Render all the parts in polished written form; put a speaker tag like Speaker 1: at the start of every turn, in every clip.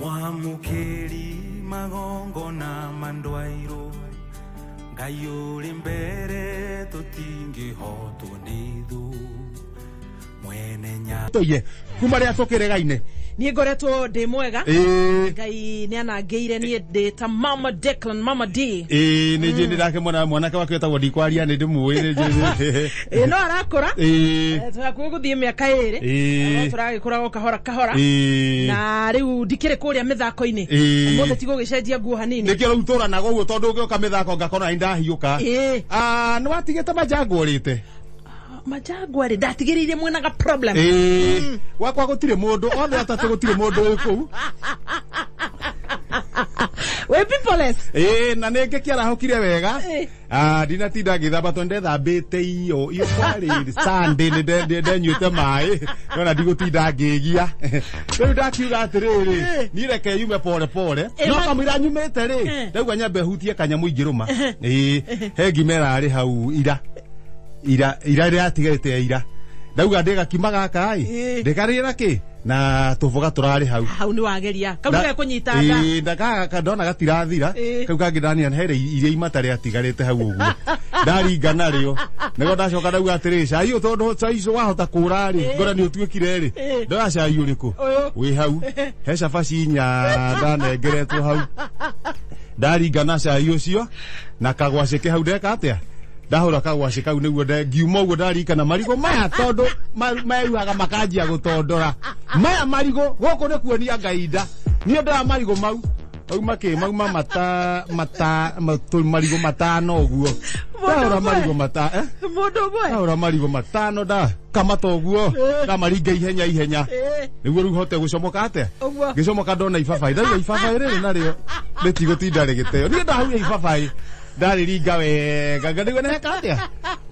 Speaker 1: Mwamũkĩri magongona ma ndwairũ, Ngai ũrĩ mbere tũtingĩhotwo nĩ thũ. Mwene nya
Speaker 2: Tũiye kuma rĩa tũkĩregaine.
Speaker 3: Niĩ ngoretwo ndĩ mwega.
Speaker 2: Ĩĩ.
Speaker 3: Ngai nĩ anangĩire, niĩ ndĩ ta Mama Declan, Mama D.
Speaker 2: Ĩĩ, nĩ njĩ ndĩrake mwana mwanake wake wetagwo ndikwaria, nĩ ndĩmũĩ, nĩ njĩ.
Speaker 3: Ĩĩ, no arakũra.
Speaker 2: Ĩĩ.
Speaker 3: Tũrakuhĩ gũthiĩ mĩaka 2.
Speaker 2: Ĩĩ.
Speaker 3: No tũragĩkũra o kahora kahora.
Speaker 2: Ĩĩ.
Speaker 3: Na rĩu ndikĩrĩ kũrĩa mĩthako-inĩ.
Speaker 2: Ĩĩ.
Speaker 3: Ũmũthĩ tigũgĩcenjia nguo hanini.
Speaker 2: Nĩkĩo rĩu tũranaga ũguo, tondũ ũngĩũka mĩthako ngakorwo nĩ ndahiũka.
Speaker 3: Ĩĩ.
Speaker 2: Ah, nĩ watigĩte manjangwa ũrĩte?
Speaker 3: Majangwa rĩ, ndatigĩrĩire mwena ga problem.
Speaker 2: Ĩĩ, gwakwa gũtirĩ mũndũ, othe atatũ gũtirĩ mũndũ wĩ kũu.
Speaker 3: Wĩ peopleless.
Speaker 2: Ĩĩ, na nĩ ngĩkĩarahũkire wega.
Speaker 3: Ĩĩ.
Speaker 2: Ah, ndinatinda ngĩthamba tondũ ndethambĩte iyo kwarĩ Sunday, nĩ ndenyuĩte maĩ nona ndigũtinda ngĩgia. Rĩu ndakiuga atĩrĩrĩ, niĩ reke yume pole pole.
Speaker 3: Ĩ,
Speaker 2: No kamũira nyumĩte rĩ, ndauga nyambe hutie kanyamũ ingĩrũma. Ĩĩ, he ngima ĩrarĩ hau ira ira ira ĩratigarĩte ya ira, ndauga ndĩ gakima gaka ĩ, ndĩkarĩe na kĩ na tũboga tũrarĩ hau.
Speaker 3: Hau nĩ wageria kau nĩ kũnyita nda.
Speaker 2: Ĩĩ, ndona gatirathira.
Speaker 3: Ĩĩ.
Speaker 2: Kau kangĩ ndania here iria imata rĩatigarĩte hau ũguo, ndaringa narĩo nĩguo ndacoka ndauga atĩrĩ, cai ũyũ tondũ cai ũcio wahota kũra rĩ, ngona nĩ ũtuĩkire rĩ. Ndoya cai ũrĩkũ?
Speaker 3: Ũyũ.
Speaker 2: Wĩ hau he cabaci inya ndanengeretwo hau, ndaringa na cai ũcio na kagwacĩ ke hau, ndeka atĩa, ndahũra kagwacĩ kau nĩguo ngiuma ũguo ndarikana marigũ maya, tondũ meruhaga makanjia gũtondora maya marigũ gũkũ nĩ kuonia Ngai nda. Niĩ ndoya marigũ mau mauma kĩ mauma mata mata marigũ 5 ũguo. Ndahũra marigũ mata, eh?
Speaker 3: Mũndũ ũmwe.
Speaker 2: Ndahũra marigũ 5, ndakamata ũguo, ndamaringa ihenya ihenya nĩguo rĩu hote gũcomoka atĩa.
Speaker 3: Ũguo.
Speaker 2: Ngĩcomoka ndona ibabaĩ, ndauga ibabaĩ rĩrĩ narĩo rĩtigũtinda rĩgĩteo. Niĩ ndahauria ibabaĩ, ndarĩringa wega, ngarĩgua nĩheka atĩa,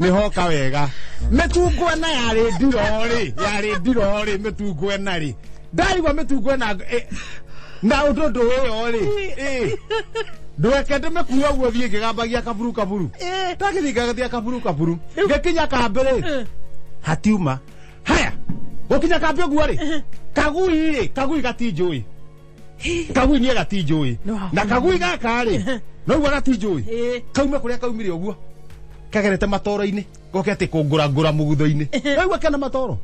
Speaker 2: nĩhoka wega. Mĩtungo ĩna yarĩ ndirorĩ, yarĩ ndirorĩ mĩtungo ĩna rĩ, ndaigua mĩtungo ĩna na ũndũ ndũĩyo rĩ, ndweke ndĩmĩkue ũguo thiĩ ngĩgambagia kaburu kaburu. Ndagĩthiĩ ngagathia kaburu kaburu, ngĩkinya kambĩ rĩ, hatiuma. Haya, gũkinya kambĩ ũguo rĩ, kagui rĩ, kagui gatinjũĩ, kagui niĩ gatinjũĩ.
Speaker 3: No.
Speaker 2: Na kagui gaka rĩ, noigua gatinjũĩ. Kaume kũrĩa kaumire ũguo kagerete matoro-inĩ, goke atĩ kũngũrangũra mũgutho-inĩ, noigua kena matoro,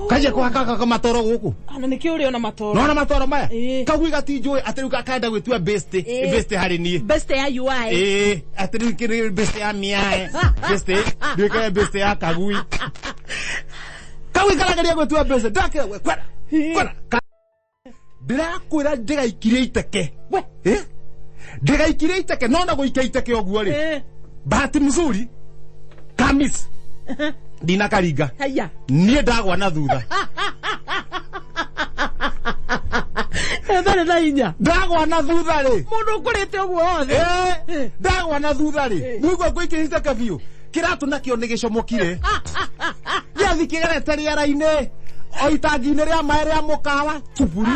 Speaker 2: kanjia kũhaka matoro gũkũ.
Speaker 3: Ana nĩkĩo ũrĩ ona matoro.
Speaker 2: Nona matoro maya.
Speaker 3: Ĩĩ.
Speaker 2: Kagui gatinjũĩ atĩ rĩu kaenda gwĩtua best.
Speaker 3: Ĩĩ.
Speaker 2: Best harĩ niĩ.
Speaker 3: Best ya UI.
Speaker 2: Ĩĩ, atĩ rĩu kĩrĩ best ya miae, best nduĩke best ya kagui. Kagui karageria gwĩtua best, ndakĩra we kwera kwera. Ndĩrakwĩra ndĩgaikirie iteke.
Speaker 3: We.
Speaker 2: Eh? Ndĩgaikirie iteke, no na gũikia iteke ũguo rĩ, bahati mzuri kamis ndinakaringa.
Speaker 3: Haya.
Speaker 2: Niĩ ndagwa na thutha.
Speaker 3: Ĩtharĩ na hinya.
Speaker 2: Ndagwa na thutha rĩ,
Speaker 3: Mũndũ ũkũrĩte ũguo wothe.
Speaker 2: Eh, ndagwa na thutha rĩ, nĩguo ngũikia iteke biũ, kĩratũ nakĩo nĩ gĩcomokire, gĩathi kĩgerete rĩera-inĩ o itangi-inĩ rĩa maĩ rĩa mũkawa tuburi.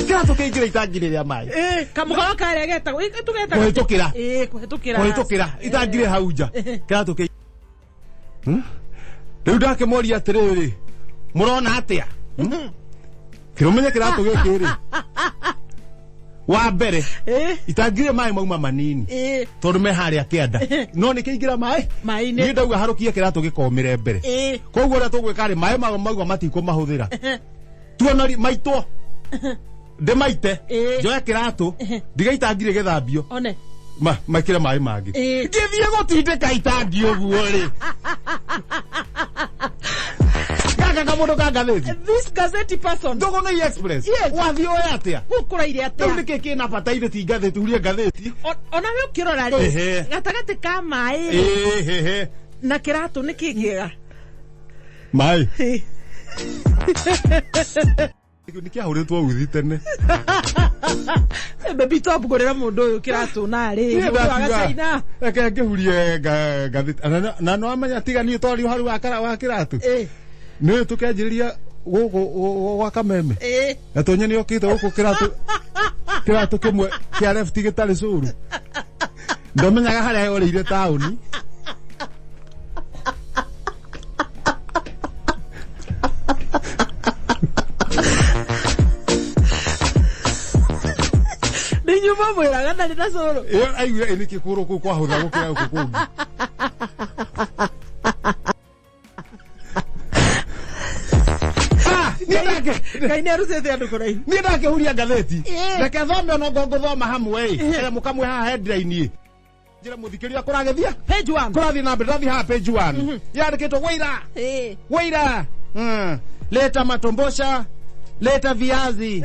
Speaker 2: Kĩratũ kĩingĩra itangi-inĩ rĩa maĩ.
Speaker 3: Kamũkawa karĩa getagwo tũgetaga
Speaker 2: Kũhĩtũkĩra.
Speaker 3: Ĩĩ, kũhĩtũkĩra.
Speaker 2: Kũhĩtũkĩra itangi rĩ hau nja, kĩratũ kĩ. Rĩu ndakĩmoria atĩrĩrĩ, mũrona atĩa? Kĩrũmenye kĩratũ gĩkĩ rĩ, wa mbere, itangi rĩ maĩ mauma manini, tondũ me harĩa kĩanda, no nĩ kĩingĩra maĩ
Speaker 3: Maĩ-inĩ.
Speaker 2: Niĩ ndauga harũkie kĩratũ gĩkomĩre mbere. Koguo ũrĩa tũgwĩka rĩ, maĩ mau mauga matikũmahũthĩra, tuonori maitwo, ndĩmaite. Njoe kĩratũ, ndiga itangi rĩgĩthambio.
Speaker 3: One.
Speaker 2: Maikĩre maĩ mangĩ. Ngĩthiĩ gũtindĩka itangi ũguo rĩ, gaka kamũndũ ka ngathĩti.
Speaker 3: This gazeti person.
Speaker 2: Ndũgũnũi Express.
Speaker 3: Yes.
Speaker 2: Wathiĩ ũĩ atĩa?
Speaker 3: Gũkũraire
Speaker 2: Rĩu
Speaker 3: atĩa?
Speaker 2: nĩkĩ kĩna bata ithe ti ngathĩti, hurie ngathĩti.
Speaker 3: Ona we ũkĩrora rĩ, gatagatĩ ka maĩ rĩ,
Speaker 2: Ĩhehe.
Speaker 3: na kĩratũ nĩ kĩ kĩega?
Speaker 2: Maĩ nĩ kĩahũrĩtwo uthi tene.
Speaker 3: Baby top, ngũrĩra mũndũ ũyũ kĩratũ narĩ
Speaker 2: Niĩ
Speaker 3: mũndũ wa
Speaker 2: ndakiuga,
Speaker 3: gacaina.
Speaker 2: Reke ngĩhurie ngathĩti. Na no amenya tiga niĩ twario hau wa kĩratũ. Nĩ tũkĩanjĩrĩria gũkũ gwa kameme. Na tonye nĩ okĩte gũkũ kĩratũ kĩmwe kĩa left gĩtarĩ cũru, ndamenyaga harĩa orĩire taũni.
Speaker 3: Mamwĩraga ndarĩ na cũrũ.
Speaker 2: Ĩyo aiguire ĩ nĩkĩ kũgũrũ kũu kwahũtha gũkĩra gũkũ kũngĩ. Ah, niĩ
Speaker 3: Ngai nĩ arutĩte andũ kũraihu.
Speaker 2: Niĩ ndakĩhuria ngathĩti.
Speaker 3: Ĩĩ.
Speaker 2: Reke thome ona ngo ngũthoma hamwe ĩ. Eh, mũkamwe haha headline ĩ. Njĩra mũthikĩria kũragĩthia.
Speaker 3: Page one.
Speaker 2: Kũrathiĩ na mbere ndathiĩ haha page 1. Yandĩkĩtwo Waira.
Speaker 3: Ĩĩ.
Speaker 2: Waira. Leta matombosha, leta viazi.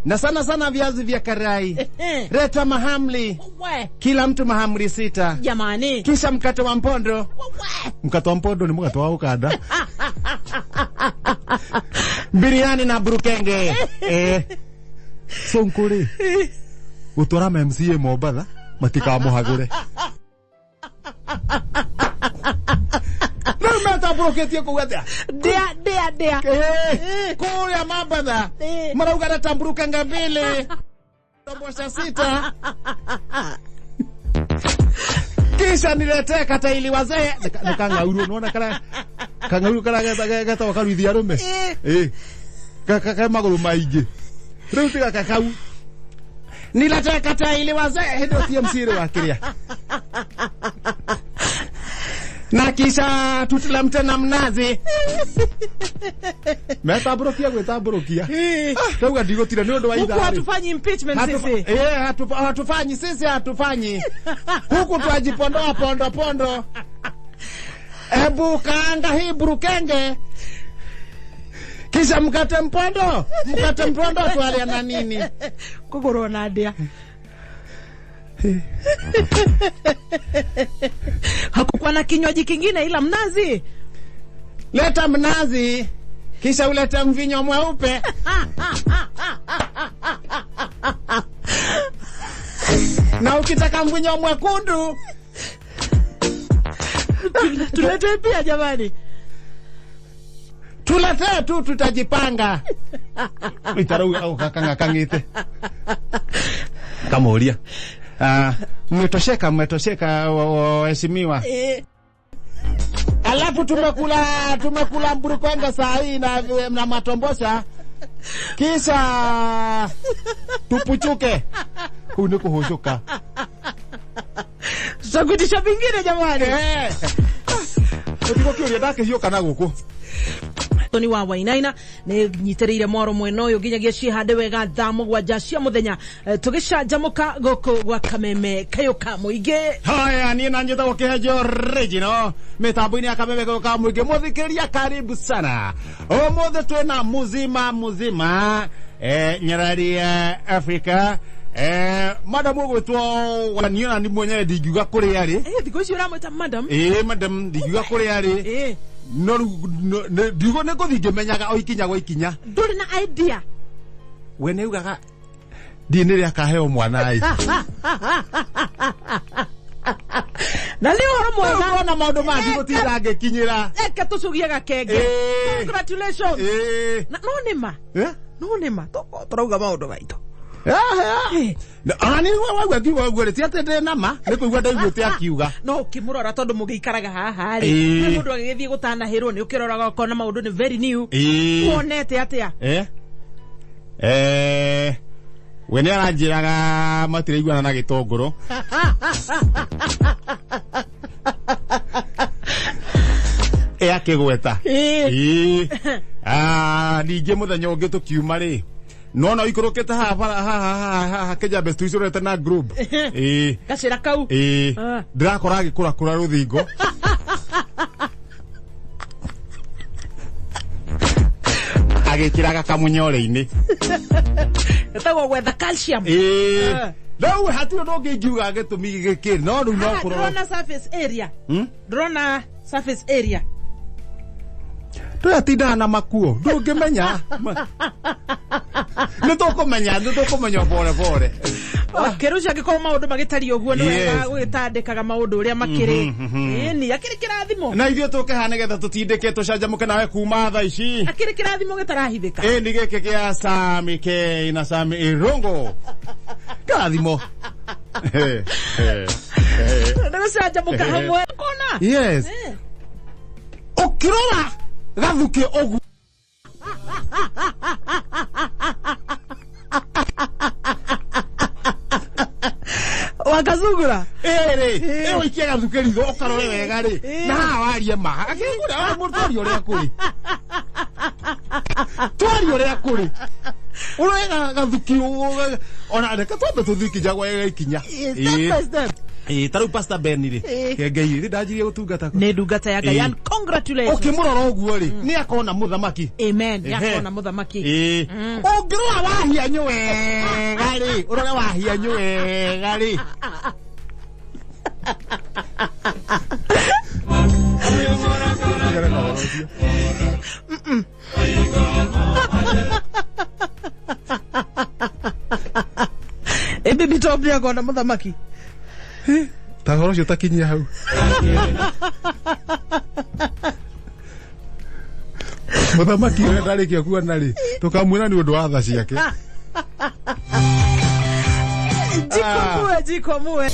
Speaker 2: Na sana sana viazi vya karai. Leta mahamri.
Speaker 3: We.
Speaker 2: Kila mtu mahamri 6.
Speaker 3: Jamani.
Speaker 2: Kisha mkate wa mpondo.
Speaker 3: We.
Speaker 2: Mkate wa mpondo ni mkate wa ukanda. Biriani na burukenge. Eh. Sonkuri. Gũtwara ma MCA Mombatha matikamuhagũre. Rĩu metambũrũkĩtie kũu atĩa?
Speaker 3: Ndĩa ndĩa ndĩa.
Speaker 2: Eh, kũrĩa Mombatha
Speaker 3: Eh.
Speaker 2: marauga leta burukenge mbili tombosha 6 kisha niletee kataili wazee. Nĩkang'aurũ nĩwona karia kang'aurũ karia getagwo karuithia arũme.
Speaker 3: Eh.
Speaker 2: Ĩ ke magũrũ maingĩ rĩu tiga kakau niletee kataili wazee hĩndĩ ĩyo TMC rĩ wakĩrĩa na kisha tutilamte na mnazi metambũrũkia gwĩtambũrũkia rauga ndigũtira nĩ ũndũ wa
Speaker 3: Huku
Speaker 2: ithaa rĩ.
Speaker 3: hatufanyi impeachment sisi.
Speaker 2: Hatufanyi sisi hatufanyi huku twajipondoa pondo pondo. Hebu kaanga hii burukenge kisha mkate mpondo, mkate mpondo twalia na nini?
Speaker 3: Kũgũrwo na ndĩa. Hakukuwa na kinywaji kingine ila mnazi.
Speaker 2: Leta mnazi kisha ulete mvinyo mweupe. Na ukitaka mvinyo mwekundu
Speaker 3: Tulete pia jamani.
Speaker 2: tuletee tu, tutajipanga. Itarau kakang'akang'ite kamuria mmetosheka, mmetosheka waheshimiwa.
Speaker 3: Eh.
Speaker 2: Alafu tumekula mburukonga saa hii na matombosha kisha tupuchuke. Kuu ni kuhucuka.
Speaker 3: Tutakuitisha vingine jamani.
Speaker 2: Eh. Ũtigũkĩũria ndakĩhiũka na gũkũ.
Speaker 3: Toni wa Wainaina nä nyitä mwaro mwena å yå nginyagia ciehande wega thaa mũgwanja cia mũthenya. Tũgĩcanjamũka gũkũ gwa kameme kayũ ka mũingĩ.
Speaker 2: Haya, niĩ na njĩtagwo Kĩhenjo Original mĩtambo-inĩ ya kameme kayũ ka mũingĩ. Mũthikĩrĩria karibu sana. Ũmũthĩ twĩna muzima muzima nyarari ya Africa madam ũgwĩtwo niĩ ona ni mwenyewe ndingiuga kũrĩa arĩ.
Speaker 3: Thikũ ici ũramwĩta madam.
Speaker 2: Ĩĩ madam ndingiuga kũrĩa arĩ. No rĩu ndiugo nĩ ngũthiĩ ngĩmenyaga o ikinya gwa ikinya.
Speaker 3: Ndũrĩ na idea.
Speaker 2: We nĩ augaga ndiĩ nĩ rĩ akaheo mwana ĩ.
Speaker 3: Na nĩ ũhoro mwega.
Speaker 2: Ona maũndũ maya ndigũtinda ngĩkinyĩra.
Speaker 3: Eke tũcugie gakenge.
Speaker 2: Ĩĩ.
Speaker 3: Congratulations.
Speaker 2: Ĩĩ.
Speaker 3: Na no nĩ ma.
Speaker 2: Eh?
Speaker 3: No nĩ ma. Tũrauga maũndũ maitũ.
Speaker 2: Ona nĩ waigua ngiuga ũguo rĩ, ti atĩ ndĩ na ma, nĩ kũigua ndaiguĩte akiuga.
Speaker 3: No ũkĩmũrora tondũ mũgĩikaraga haha rĩ.
Speaker 2: Ĩĩ.
Speaker 3: Nĩ mũndũ agĩgĩthiĩ gũtanahĩrwo nĩ ũkĩroraga ũkona maũndũ nĩ very new.
Speaker 2: Ĩĩ.
Speaker 3: Wonete atĩa?
Speaker 2: Eh? Eh, we nĩ aranjĩraga matiraiguana na gĩtũngũrũ. Ĩ akĩgweta.
Speaker 3: Ĩĩ.
Speaker 2: Ĩĩ. Ah, ningĩ mũthenya ũngĩ tũkiuma rĩ nona ũikũrũkĩte haha bara haha haha haha Kĩjambe tũicũrĩte na group. Ĩĩ.
Speaker 3: Gacĩra kau.
Speaker 2: Ĩĩ.
Speaker 3: Ah.
Speaker 2: Ndĩrakora agĩkũrakũra rũthingo. Agĩkĩraga kamunyore-inĩ.
Speaker 3: Ĩtagwo gwetha calcium.
Speaker 2: Ĩĩ.
Speaker 3: Ah.
Speaker 2: Rĩu hatirĩ ũndũ ũngĩ ingiuga gĩtũmi gĩkĩ no rĩu no
Speaker 3: Haha
Speaker 2: kũrora.
Speaker 3: ndĩrona surface area. Ndĩrona surface area.
Speaker 2: Tũyatindaga na makuo ndũngĩmenya. Nĩ tũkũmenya, nĩ tũkũmenya pore pore.
Speaker 3: Kĩrũcio angĩkorwo maũndũ magĩtariĩ ũguo nĩ wega
Speaker 2: Yes.
Speaker 3: gũgĩtandĩkaga maũndũ ũrĩa makĩrĩ. Ĩni, akĩrĩ kĩrathimo.
Speaker 2: Na ithuĩ tũke haha nĩgetha tũtindĩke tũcanjamũke nawe kuma thaa ici.
Speaker 3: Akĩrĩ kĩrathimo gĩtarahithĩka.
Speaker 2: Ĩ nĩ gĩkĩ gĩa Sami K na Sami Irungu. Kĩrathimo.
Speaker 3: Nĩ gũcanjamũka hamwe. Kona.
Speaker 2: Yes. Ũkĩrora gathukĩ ũguo.
Speaker 3: Wakazungura.
Speaker 2: Ĩrĩ ĩ ũikie gathuke ritho ũkarore wega rĩ, na haha warie ma akĩkũrĩa twarie ũrĩa kũrĩ, twarie ũrĩa kũrĩ, ũroe gathuki ona reke twambe tũthiĩ ikinya gwa ikinya.
Speaker 3: Step by step.
Speaker 2: Ĩ, ta rĩu Pastor Ben rĩ, kengei rĩ, ndanjirie gũtungata kũ?
Speaker 3: Nĩ ndungata ya Ngai and congratulations.
Speaker 2: Ũkĩmũrora ũguo rĩ, nĩ akona mũthamaki.
Speaker 3: Amen.
Speaker 2: Ehe.
Speaker 3: Nĩakona mũthamaki.
Speaker 2: Ĩĩ, ũngĩrora wahianyũ wega rĩ, ũrore wahianyũ wega rĩ. Tigana na ũhoro ũcio.
Speaker 3: Ĩ bibi Tom nĩakona mũthamaki.
Speaker 2: Ta ũhoro ũcio takinyia hau, mũthamaki ũrĩa ndarĩkia kuona rĩ, tũkamwĩra nĩ ũndũ wa tha ciake.
Speaker 3: Jikwamue, jikwamue.